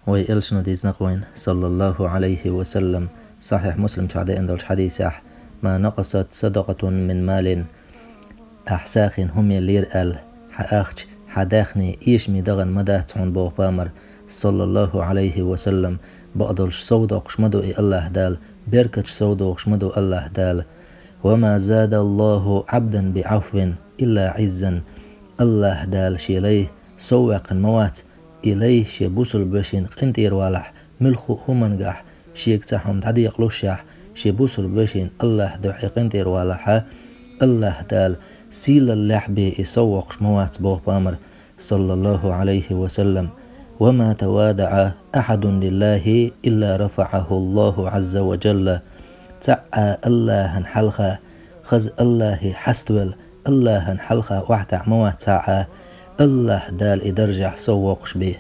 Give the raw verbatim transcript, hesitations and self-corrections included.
Вай элчано дийцинарг вайна, саллаллаху Ӏалайхи ва саллам, сахьихь Муслим чу деана долчу хьадисехь: «Ма накъасат садакъатун мин малин». Ахь сагӀина хӀума лелийра аьлла, хьан ахча, хьан даьхни эшаме дахана ма дац хьуна, боху пайхамар, саллаллаху Ӏалайхи ва саллам, бакъдолуш сов доккхуш ма ду и АллахӀ Дала, беркаташ сов дохуш ма ду АллахӀ Дала. «Ва ма задаллаху Ӏабдан би Ӏафвин илла Ӏиззан». АллахӀ Дала шен лай сов ваьккхина ма вац, и лай шен бусулба вешина къинтӀера валахь, муьлхха а хӀуманна гахь, шега цхьа хӀума дӀадекъалушшехь, шен бусулба вешина АллахӀ дуьхьа и къинтӀера валахьа, АллахӀ Дала сийлаллехь бен и сов воккхуш ма вац, боху пайхамар, саллаллаху Ӏалайхи ва саллам. «Ва ма тавадаӀа ахьадун лиллахи илла рафаӀаху Аллаху Ӏазза ва джалла». Цхьа а АллахӀан хьалха, хаза АллахӀе хьаставелла, АллахӀан хьалха охьатаьӀа ма вац цхьа а, АллахӀ Дала и даржехь сов воккхуш бен.